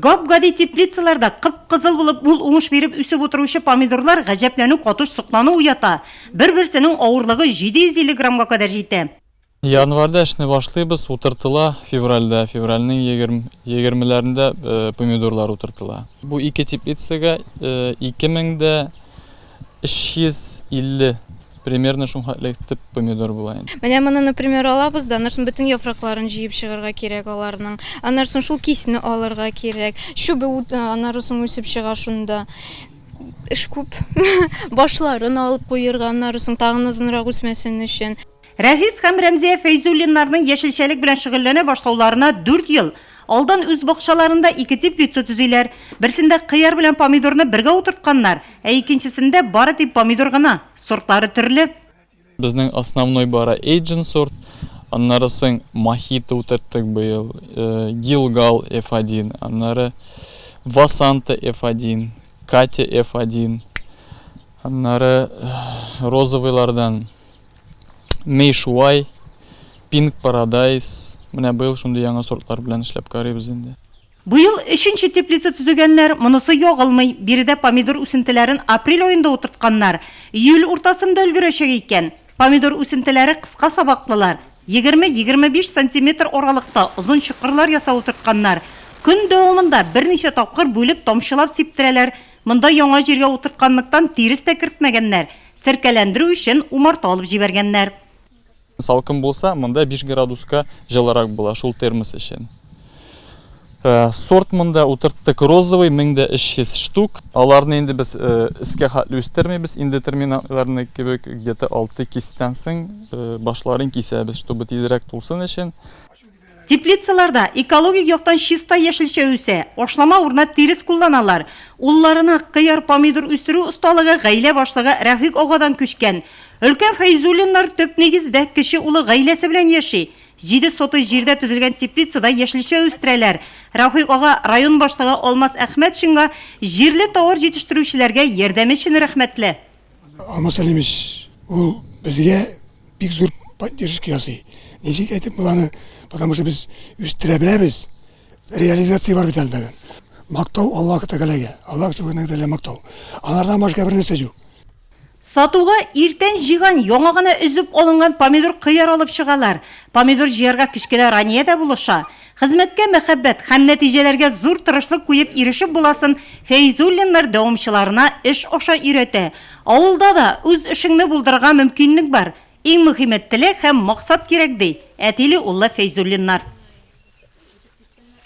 Гап-гади теплицаларда кып-кызыл булып мул уңыш биреп үсеп утыручы помидорлар гаҗәпләнү катыш соклану уята. Бер-берсенең авырлыгы 750 граммга кадәр җитә. Январьда эшне башлыйбыз, утыртыла, февральдә, февральнең егермеләрендә помидорлар утыртыла. Бу ике теплицага 2350 примерно шул хәтле төп помидор була инде. Менә моны, например, алабыз да, аннан соң бөтен яфракларын җыеп чыгарга кирәк аларның. Аннан соң шул кисне алырга кирәк. Чүбе аннары соң үсеп чыга шунда. Эш күп. Башларын алып куерга, аннары соң тагын озынрак үсмәсен өчен. Рәфис һәм Рәмзия Фәйзуллиннарның яшелчәлек белән шөгыльләнә башлауларына дүрт ел. Алдан үз бакчаларында ике теплица төзиләр. Берсендә кыяр белән помидорны бергә утыртканнар, ә икенчесендә бары тик помидор гына. Сортлары төрле. Безнең основной бара Эйджен сорт, аннары соң Мохито утырттык быел, Гилгал F1, аннары Васанта F1, Катя F1, аннары розовыйлардан Мейшуай, Пинк Парадайз, менә быел шундый яңа сортлар белән эшләп карыйбыз инде. Быел өченче теплица төзегәннәр, монысы ягылмый. Биредә помидор үсентеләрен апрель аенда утыртканнар. Июль уртасында өлгерәчәк икән. Помидор үсентеләре кыска сабаклылар. 20-25 сантиметр аралыкта озын чокырлар ясап утыртканнар. Көн дәвамында берничә тапкыр бүлеп тамчылап сиптерәләр. Монда яңа җиргә утыртканлыктан тирес тә кертмәгәннәр. Серкәләндерү өчен умарта алып җибәргәннәр. Салкын булса, монда 5 градуска җылырак була, шул термос өчен. Э, сорт монда утырттык розовый, 1300 штук. Аларны инде без э, эскә хәтле үстермибез, индетерминатларны кебек где-то 6 кистән соң э, башларын кисәбез, чтобы тизрәк тулсын өчен. Теплицаларда экологик яктан чиста яшелчә үсә, ашлама урынына тирес кулланалар. Улларына кыяр, помидор үстерү осталыгы гаилә башлыгы Рәфыйк агадан күчкән. Өлкән Фәйзуллиннар төп нигездә кече улы гаиләсе белән яши. Җиде сотый җирдә төзелгән теплицада яшелчә үстерәләр. Рәфыйк ага район башлыгы Алмаз Әхмәтшинга җирле товар җитештерүчеләргә ярдәме өчен рәхмәтле. Алмаз Сәлимович ул безгә бик зур поддержка ясый. Ничек әйтеп була аны, потому что без үстерә беләбез. Реализация бар бит әле тагын. Мактау Аллаһ Тәгаләгә. Аллаһ Субханаһу Тәгалә мактау. Анардан башка бер нәрсә юк. Сатуга иртән җыйган, яңа гына өзеп алынган помидор-кыяр алып чыгалар. Помидор җыярга кечкенә Рания дә булыша. Хезмәткә мәхәббәт һәм нәтиҗәләргә зур тырышлык куеп ирешеп буласын Фәйзуллиннар дәвамчыларына эш аша өйрәтә. Авылда да үз эшеңне булдырырга мөмкинлек бар. Иң мөһиме, теләк һәм максат кирәк, ди әтиле-уллы Фәйзуллиннар.